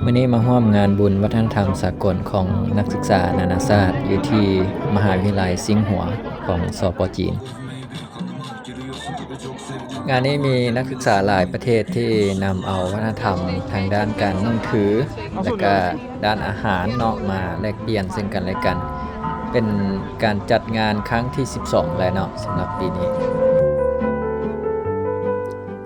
ມື້ນີ້ມາຮ່ວມງານບຸນວັດທະນະທຳສາກົນຂອງນັກສຶກສານານາຊາດຢູ່ທີ່ມະຫາວິທະຍາໄລຊິງຫົວຂອງ ສປ ຈີນ. ງານນີ້ມີນັກສຶກສາຫຼາຍປະເທດທີ່ນຳເອົາວັດທະນະທຳທາງດ້ານການນຸ່ງຖື ແລະກະດ້ານອາຫານເນາະ ມາແລກປ່ຽນເຊິ່ງກັນແລະກັນ. ເປັນການຈັດງານຄັ້ງທີສິບສອງແລ້ວເນາະ ສຳລັບປີນີ້.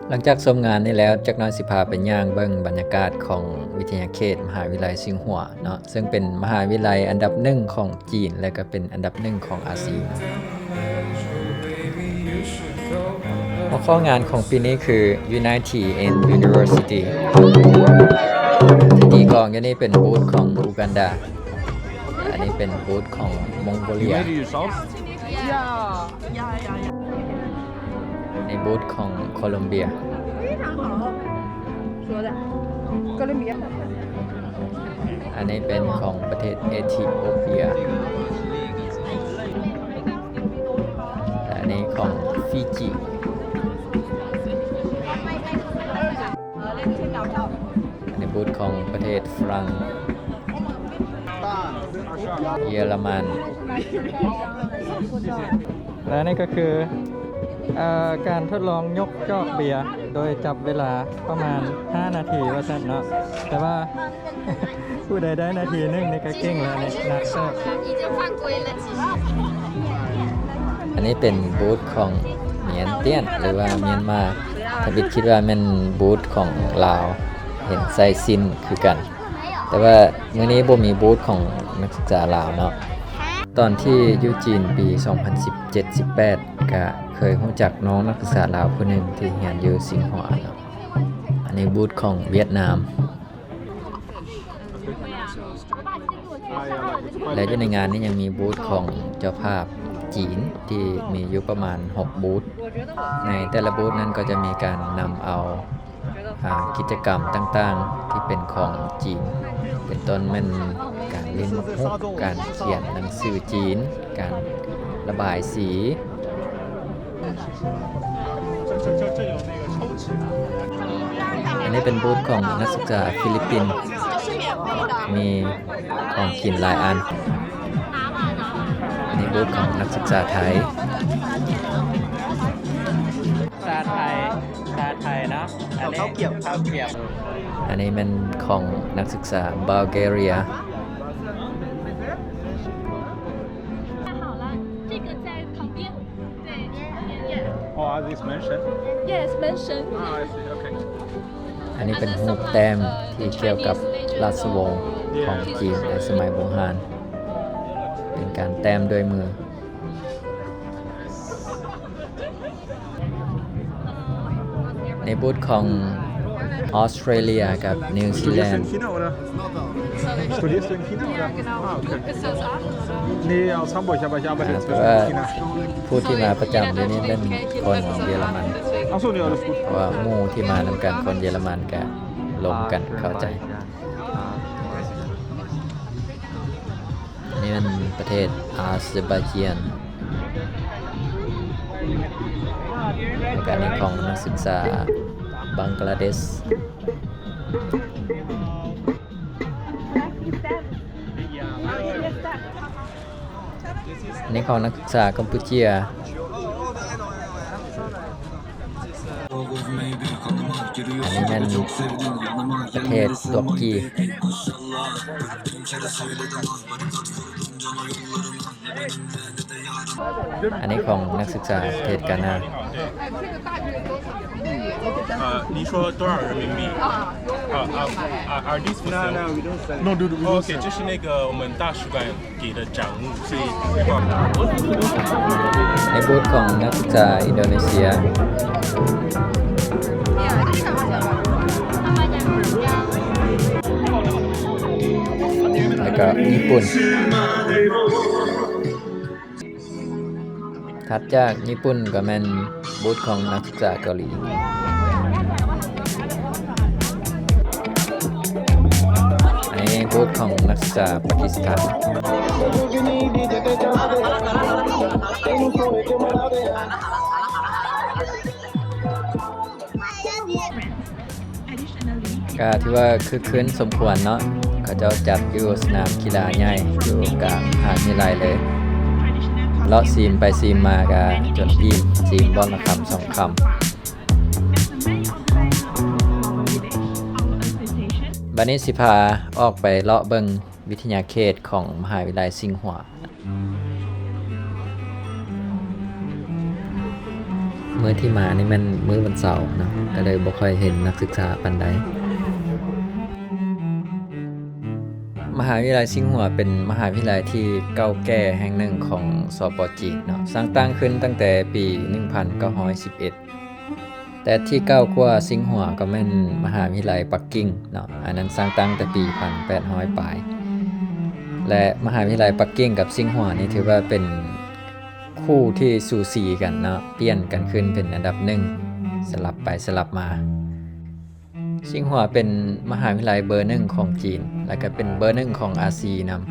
ຫຼັງຈາກຊົມງານນີ້ແລ້ວ ຈັກໜ້ອຍຊິພາໄປຍ່າງເບິ່ງບັນຍາກາດຂອງວິທະຍາເຂດມະຫາວິທະຍາໄລຊິງຫົວເນາະ ເຊິ່ງເປັນມະຫາວິທະຍາໄລອັນດັບໜຶ່ງຂອງຈີນ ແລະກະເປັນອັນດັບໜຶ່ງຂອງອາຊີນ. ຫົວຂໍ້ງານຂອງປີນີ້ຄື Unity in University. ທີ່ຕີກອງຢູ່ນີ້ເປັນບູດຂອງອູກັນດາ, ອັນນີ້ເປັນບູດຂອງມົງໂກເລຍ, ນີ້ບູດຂອງໂຄລັມເບຍ, ອັນນີ້ເປັນຂອງປະເທດເອທິໂອເປຍ, ແລະ ອັນນີ້ຂອງຟີຈີ. ອັນນີ້ບູດຂອງປະເທດຝຣັ່ງ, ເຢຍລະມັນ. ແລະ ນີ້ກໍຄື ເອີ ການທົດລອງຍົກຈອກເບຍ ໂດຍຈັບເວລາປະມານຫ້ານາທີວ່າຊັ້ນເນາະ, ແຕ່ວ່າ ຜູ້ໃດໄດ້ນາທີໜຶ່ງນີ້ກໍເກັ່ງແລ້ວນີ້ ໜັກເຕີບ. ອັນນີ້ເປັນບູດຂອງມຽນຕຽນ ຫຼືວ່າມຽນມາ, ທຳອິດຄິດວ່າແມ່ນບູດຂອງລາວ, ເຫັນໃສ່ສິ້ນຄືກັນ, ແຕ່ວ່າມື້ນີ້ບໍ່ມີບູດຂອງນັກສຶກສາລາວເນາະ. ຕອນທີ່ຢູ່ຈີນປີສອງພັນສິບເຈັດ ສິບແປດ ກະເຄີຍຮູ້ຈັກນ້ອງນັກສຶກສາລາວຜູ້ໜຶ່ງທີ່ຮຽນຢູ່ຊິງຫົວເນາະ. ອັນນີ້ບູດຂອງຫວຽດນາມ. ແລະ ຢູ່ໃນງານນີ້ຍັງມີບູດຂອງເຈົ້າພາບຈີນທີ່ມີຢູ່ປະມານຫົກບູດ. ໃນແຕ່ລະບູດນັ້ນກໍຈະມີການນຳເອົາ ອາ ກິດຈະກຳຕ່າງໆທີ່ເປັນຂອງຈີນ, ເປັນຕົ້ນແມ່ນການຫຼິ້ນໝາກຮຸກ, ການຂຽນໜັງສືຈີນ, ການລະບາຍສີ. ອັນນີ້ເປັນບູດຂອງນັກສຶກສາຟີລິບປິນ, ມີຂອງກິນຫຼາຍອັນ. ອັນນີ້ບູດຂອງນັກສຶກສາໄທ. ຊາໄທ, ຊາໄທເນາະ. ອັນນີ້ເຂົ້າກຽບ, ເຂົ້າກຽບ. ອັນນີ້ແມ່ນຂອງນັກສຶກສາບັລແກເຣຍ. 好了，这个在旁边。对，这边。 Oh, are these mansion? Yes, mansion. Ah, I see. Okay. ອັນນີ້ເປັນຮູບແຕ້ມທີ່ກ່ຽວກັບລາຊະວົງຂອງຈີນໃນສະໄໝບູຮານ, ເປັນການແຕ້ມດ້ວຍມື. ໃນບູດຂອງອອສເຕຣເລຍກັບນິວຊີແລນ. Studierst du in China, oder? Ja, genau. Ah, okay. Bist du aus Aachen, oder? Nee, aus Hamburg, aber ich arbeite inzwischen in China. ແຕ່ວ່າຜູ້ທີ່ມາປະຈຳຢູ່ນີ້ແມ່ນຄົນເຢຍລະມັນ. Ach so, nee, alles gut. ເພາະວ່າໝູ່ທີ່ມານຳກັນຄົນເຢຍລະມັນກະລົມກັນເຂົ້າໃຈ. ອັນນີ້ແມ່ນປະເທດອາເຊີໄບຈານ, ແລະກະອັນນີ້ຂອງນັກສຶກສາບັງກະລາເດດ. ອັນນີ້ຂອງນັກສຶກສາກຳປູເຈຍ. ອັນນີ້ແມ່ນປະເທດຕຸລະກີ. ອັນນີ້ຂອງນັກສຶກສາປະເທດການາ. 呃，您说多少人民币？啊，啊，啊，are these for sale? No, no, we don't, we don't sell. No, dude, we don't sell. Okay, 这是那个我们大使馆 ในบูธของนักศึกษาอินโดนีเซีย แล้วก็ญี่ปุ่น ถัดจากญี่ปุ่นก็แม่นบูธของนักศึกษาเกาหลี อันนี้บูธของนักศึกษาปากีสถาน ກະຖືວ່າຄຶກຄື້ນສົມຄວນເນາະ, ເຂົາເຈົ້າຈັດຢູ່ສະໜາມກິລາໃຫຍ່ຢູ່ກາງມະຫາວິທະຍາໄລເລີຍ. ເລາະຊີມໄປຊີມມາກະຈົນອີ່ມ, ຊີມບ່ອນລະຄຳສອງຄຳ. ບັດນີ້ຊິພາອອກໄປເລາະເບິ່ງວິທະຍາເຂດຂອງມະຫາວິທະຍາໄລຊິງຫົວ. ມື້ທີ່ມານີ້ແມ່ນມື້ວັນເສົາເນາະ, ກະເລີຍບໍ່ຄ່ອຍເຫັນນັກສຶກສາປານໃດ. ມະຫາວິທະຍາໄລຊິງຫົວເປັນມະຫາວິທະຍາໄລທີ່ເກົ່າແກ່ແຫ່ງໜຶ່ງຂອງ ສປ ຈີນເນາະ, ສ້າງຕັ້ງຂຶ້ນຕັ້ງແຕ່ປີໜຶ່ງພັນເກົ້າຮ້ອຍສິບເອັດ. ແຕ່ທີ່ເກົ່າກວ່າຊິງຫົວກໍແມ່ນມະຫາວິທະຍາໄລປັກກິ່ງເນາະ, ອັນນັ້ນສ້າງຕັ້ງແຕ່ປີພັນແປດຮ້ອຍປາຍ ແລະ ມະຫາວິທະຍາໄລປັກກິ່ງກັບຊິງຫົວນີ້ຖືວ່າເປັນຄູ່ທີ່ສູສີກັນເນາະ, ປ່ຽນກັນຂຶ້ນເປັນອັນດັບໜຶ່ງ ສະຫຼັບໄປສະຫຼັບມາ. ຊິງຫົວເປັນມະຫາວິທະຍາໄລເບີໜຶ່ງຂອງຈີນ ແລະ ກໍເປັນເບີໜຶ່ງຂອງອາຊີນຳ,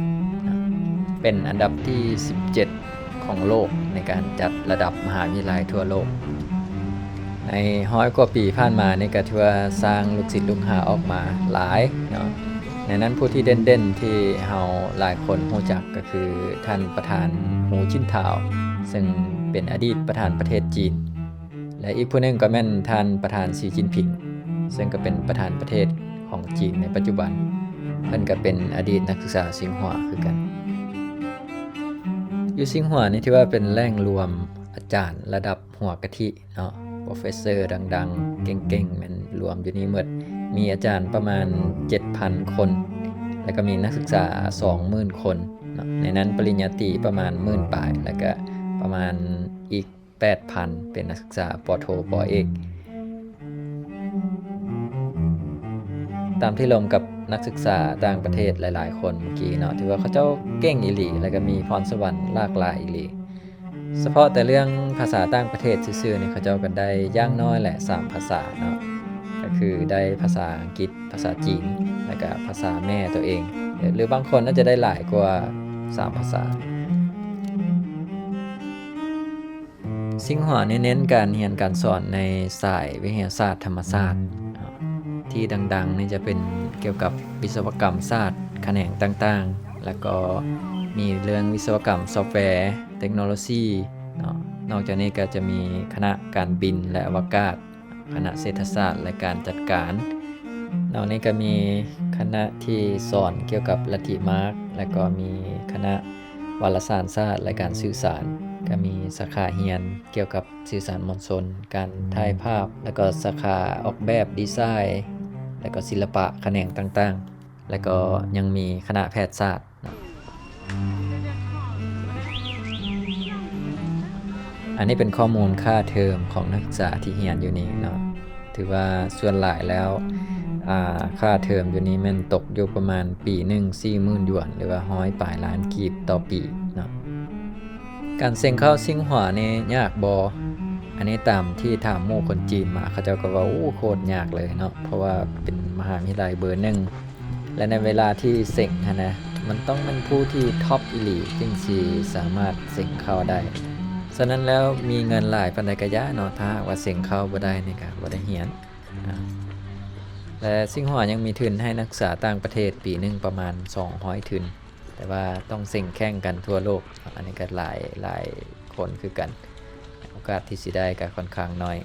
ເປັນອັນດັບທີສິບເຈັດ ຂອງໂລກໃນການຈັດລະດັບມະຫາວິທະຍາໄລທົ່ວໂລກ. ໃນຮ້ອຍກວ່າປີຜ່ານມານີ້ກໍຖືວ່າສ້າງລູກສິດລູກຫາອອກມາຫຼາຍເນາະ, ໃນນັ້ນຜູ້ທີ່ເດັ່ນໆທີ່ເຮົາຫຼາຍຄົນຮູ້ຈັກກໍຄືທ່ານປະທານ ຫູ ຈິນທາວ ເຊິ່ງເປັນອະດີດປະທານປະເທດຈີນ ແລະ ອີກຜູ້ໜຶ່ງກໍແມ່ນທ່ານປະທານ ສີ ຈິນຜິງ ເຊິ່ງກໍເປັນປະທານປະເທດຂອງຈີນໃນປັດຈຸບັນ, ເພິ່ນກໍເປັນອະດີດນັກສຶກສາຊິງຫົວຄືກັນ. ຢູ່ຊິງຫົວນີ້ຖືວ່າເປັນແຫຼ່ງລວມອາຈານລະດັບຫົວກະທິເນາະ, ໂປຣເຟສເຊີດັງໆ ເກັ່ງໆ ແມ່ນລວມຢູ່ນີ້ໝົດ, ມີອາຈານປະມານເຈັດພັນຄົນ ແລ້ວກໍມີນັກສຶກສາສອງໝື່ນຄົນເນາະ, ໃນນັ້ນປະລິນຍາຕີປະມານໝື່ນປາຍ ແລ້ວກໍປະມານອີກ ແປດພັນ ເປັນນັກສຶກສາ ປ.ໂທ ປ.ເອກ. ຕາມທີ່ລົມກັບນັກສຶກສາຕ່າງປະເທດຫຼາຍໆຄົນເມື່ອກີ້ເນາະ, ຖືວ່າເຂົາເຈົ້າເກັ່ງອີ່ຫຼີ ແລ້ວກໍມີພອນສະຫວັນຫຼາກຫຼາຍອີ່ຫຼີ. ສະເພາະແຕ່ເລື່ອງພາສາຕ່າງປະເທດຊື່ໆນີ້ ເຂົາເຈົ້າກໍໄດ້ຢ່າງໜ້ອຍແຫຼະສາມພາສາເນາະ, ກໍຄືໄດ້ພາສາອັງກິດ, ພາສາຈີນ ແລ້ວກະພາສາແມ່ໂຕເອງ ຫຼືບາງຄົນອາດຈະໄດ້ຫຼາຍກວ່າສາມພາສາ. ຊິງຫົວນີ້ເນັ້ນການຮຽນການສອນໃນສາຍວິທະຍາສາດທຳມະຊາດເນາະ, ທີ່ດັງໆນີ້ຈະເປັນກ່ຽວກັບວິສະວະກຳສາດຂະແໜງຕ່າງໆ ແລ້ວກໍມີເລື່ອງວິສະວະກຳຊອບແວ ເຕັກໂນໂລຊີເນາະ. ນອກຈາກນີ້ກໍຈະມີຄະນະການບິນ ແລະ ອະວະກາດ, ຄະນະເສດຖະສາດ ແລະ ການຈັດການ. ນອກນີ້ກໍມີຄະນະທີ່ສອນກ່ຽວກັບລັດທິມາກ, ແລ້ວກໍມີຄະນະວາລະສານສາດ ແລະ ການສື່ສານ, ກໍມີສາຂາຮຽນກ່ຽວກັບສື່ສານມວນຊົນ, ການຖ່າຍພາບ, ແລ້ວກໍສາຂາອອກແບບດີໄຊ ແລ້ວກໍສິລະປະຂະແໜງຕ່າງໆ, ແລ້ວກໍຍັງມີຄະນະແພດສາດ. ອັນນີ້ເປັນຂໍ້ມູນຄ່າເທີມຂອງນັກສຶກສາທີ່ຮຽນຢູ່ນີ້ເນາະ, ຖືວ່າສ່ວນຫຼາຍແລ້ວ ອາ ຄ່າເທີມຢູ່ນີ້ແມ່ນຕົກຢູ່ປະມານປີໜຶ່ງສີ່ໝື່ນຢວນ ຫຼືວ່າຮ້ອຍປາຍລ້ານກີບຕໍ່ປີເນາະ. ການເສັງເຂົ້າຊິງຫົວນີ້ຍາກບໍ່? ອັນນີ້ຕາມທີ່ຖາມໝູ່ຄົນຈີນມາ ເຂົາເຈົ້າກໍເວົ້າ ໂອ້ ໂຄດຍາກເລີຍເນາະ, ເພາະວ່າເປັນມະຫາວິທະຍາໄລເບີໜຶ່ງ ແລະ ໃນເວລາທີ່ເສັງຫັ້ນນະ ມັນຕ້ອງແມ່ນຜູ້ທີ່ທັອບອີ່ຫຼີຈຶ່ງຊິສາມາດເສັງເຂົ້າໄດ້. ສະນັ້ນແລ້ວ ມີເງິນຫຼາຍປານໃດກະຢ່າເນາະ, ຖ້າຫາກວ່າເສັງເຂົ້າບໍ່ໄດ້ນີ້ກະບໍ່ໄດ້ຮຽນ. ແລະ ຊິງຫົວຍັງມີທຶນໃຫ້ນັກສຶກສາຕ່າງປະເທດປີໜຶ່ງປະມານສອງຮ້ອຍທຶນ, ແຕ່ວ່າຕ້ອງເສັງແຂ່ງກັນທົ່ວໂລກ, ອັນນີ້ກະຫຼາຍ ຫຼາຍຄົນຄືກັນ, ໂອກາດທີ່ຊິໄດ້ກະຂ້ອນຂ້າງໜ້ອຍ.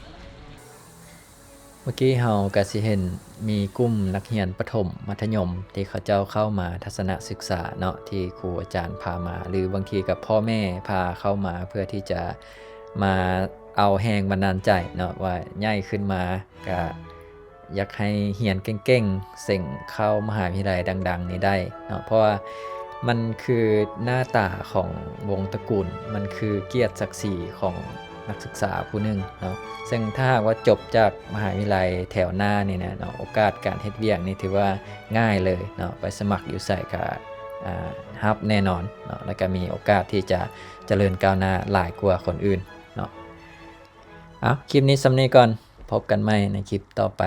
ເມື່ອກີ້ເຮົາກະຊິເຫັນມີກຸ່ມນັກຮຽນປະຖົມ ມັດທະຍົມ ທີ່ເຂົາເຈົ້າເຂົ້າມາທັດສະນະສຶກສາເນາະ ທີ່ຄູອາຈານພາມາ ຫຼື ບາງທີກະພໍ່ແມ່ພາເຂົ້າມາ ເພື່ອທີ່ຈະມາເອົາແຮງບັນດານໃຈເນາະ ວ່າໃຫຍ່ຂຶ້ນມາກະຢາກໃຫ້ຮຽນເກັ່ງໆ ເສັງເຂົ້າມະຫາວິທະຍາໄລດັງໆນີ້ໄດ້ເນາະ ເພາະວ່າມັນຄືໜ້າຕາຂອງວົງຕະກູນ ມັນຄືກຽດສັກສີຂອງ ນັກສຶກສາຜູ້ໜຶ່ງເນາະ, ເຊິ່ງຖ້າຫາກວ່າຈົບຈາກມະຫາວິທະຍາໄລແຖວໜ້ານີ້ນະເນາະ ໂອກາດການເຮັດວຽກນີ້ຖືວ່າງ່າຍເລີຍເນາະ, ໄປສະໝັກຢູ່ໃສກະ ອາ ຮັບແນ່ນອນເນາະ, ແລ້ວກະມີໂອກາດທີ່ຈະຈະເລີນກ້າວໜ້າຫຼາຍກວ່າຄົນອື່ນເນາະ. ເອົາ ຄລິບນີ້ສ່ຳນີ້ກ່ອນ, ພົບກັນໃໝ່ໃນຄລິບຕໍ່ໄປ.